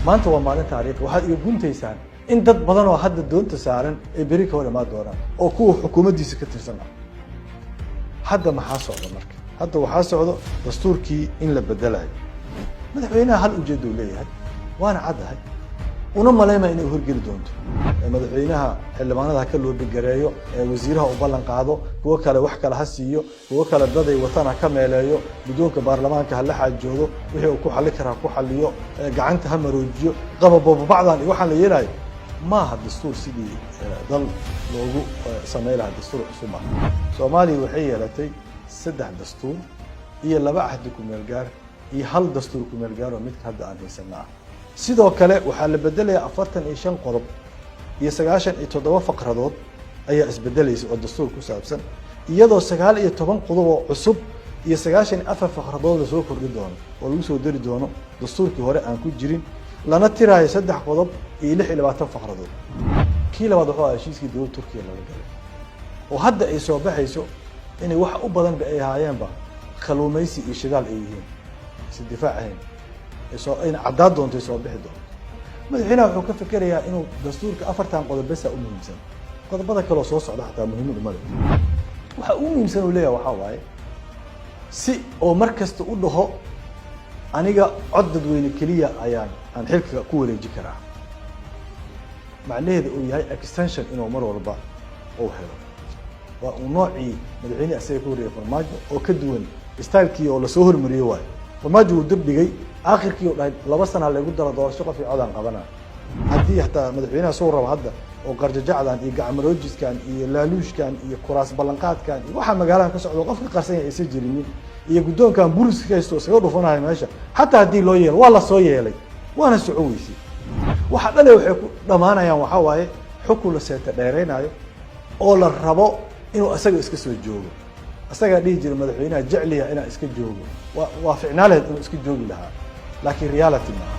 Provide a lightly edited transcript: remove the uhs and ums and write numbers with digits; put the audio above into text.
Maanta waa maalin taariikhi. Waxaad iga guntaysaan in dad badan oo hadda doonta saaran ay beri ka hor imaan doonaan oo kuwa xukuumaddiisa ka tirsan ah. Hadda maxaa socda marka? Hadda waxaa socdo dastuurkii in la bedelayo. Madaxweynaha hal ujeeddou leeyahay, waana caddahay, una malaynaya inay horgeli doonto. Madaxweynaha xildhibaanada ha ka loobigareeyo, wasiiraha u ballan qaado, kuwo kale wax kale ha siiyo, kuwo kale daday watan ha ka meeleeyo, guddoonka baarlamaanka ha la xaajoodo, wixii uu ku xalli kara ha ku xalliyo, gacanta ha maroojiyo, qababababacdan iyo waxaan la yeelayo maaha dastuur sidii dal loogu samey lahaa dastuur cusub maaha. Soomaaliya waxay yeelatay 3 dastuur iyo 2 cahdi kumeel gaar iyo 1 dastuur kumeel gaar oo midka hadda aan haysana ah. Sidoo kale waxaa la bedelayaa 45 qodob iyo 97 faqradood ayaa isbedelaysa oo dastuur ku saabsan, iyadoo 19 qodob oo cusub iyo 94 faqradood lasoo kordhi doono oo lagu soo dari doono dastuurkii hore aan ku jirin, lana tiraayo 3 qodob iyo 26 faqradood. Kii labaad wuxuu ahaa heshiiskii dowladda Turkiya lala galay, oo hadda ay soo baxayso inay wax u badanba ay ahaayeenba kalluumaysi iyo shidaal ay yihiin, is difaac ahayn, soo ayna caddaa doonto ay soo bixi doonto. Madaxweynaha wuxuu ka fikerayaa inuu dastuurka 4tan qodob besa u muhiimsan, qodobada kaloo soo socda xataa muhiimad uma leh. Waxa ugu muhiimsan uu leeyahay waxaa waaye si oo mar kasta u dhaho aniga cod dadweyne keliya ayaan aan xilka ku wareeji karaa, macnaheeda uu yahay extension inuu mar walba uu helo. Waa uu noocii madaxweyne asaga ka horreeyay Farmaajo oo ka duwan style-kii oo lasoo hormariyey waayo. Farmaajo wuu dib dhigay, aakhirkii uu dhahay 2 sana laygu daro, doorasho qof iyo codaan qabana. Haddii hataa madaxweynaha soo rabo hadda oo qarjajacdan iyo gacmaroojiskan iyo laaluushkan iyo kuraas ballanqaadkan iyo waxaa magaaladan ka socdo qofka qarsan yahay aysan jirinin iyo guddoonkan buriska ka haysto isaga dhufanayo meesha, xataa haddii loo yeelo, waa lasoo yeelay waana soco weysay. Waxa dhale waxay ku dhamaanayaan waxaa waaye xukun la seeta dheeraynayo oo la rabo inuu isaga iska soo joogo. Isagaa dhihi jira madaxweynaha jecliya inaa iska joogo, waa ficnaa lahayd inuu iska joogi lahaa, laakiin reality maaha.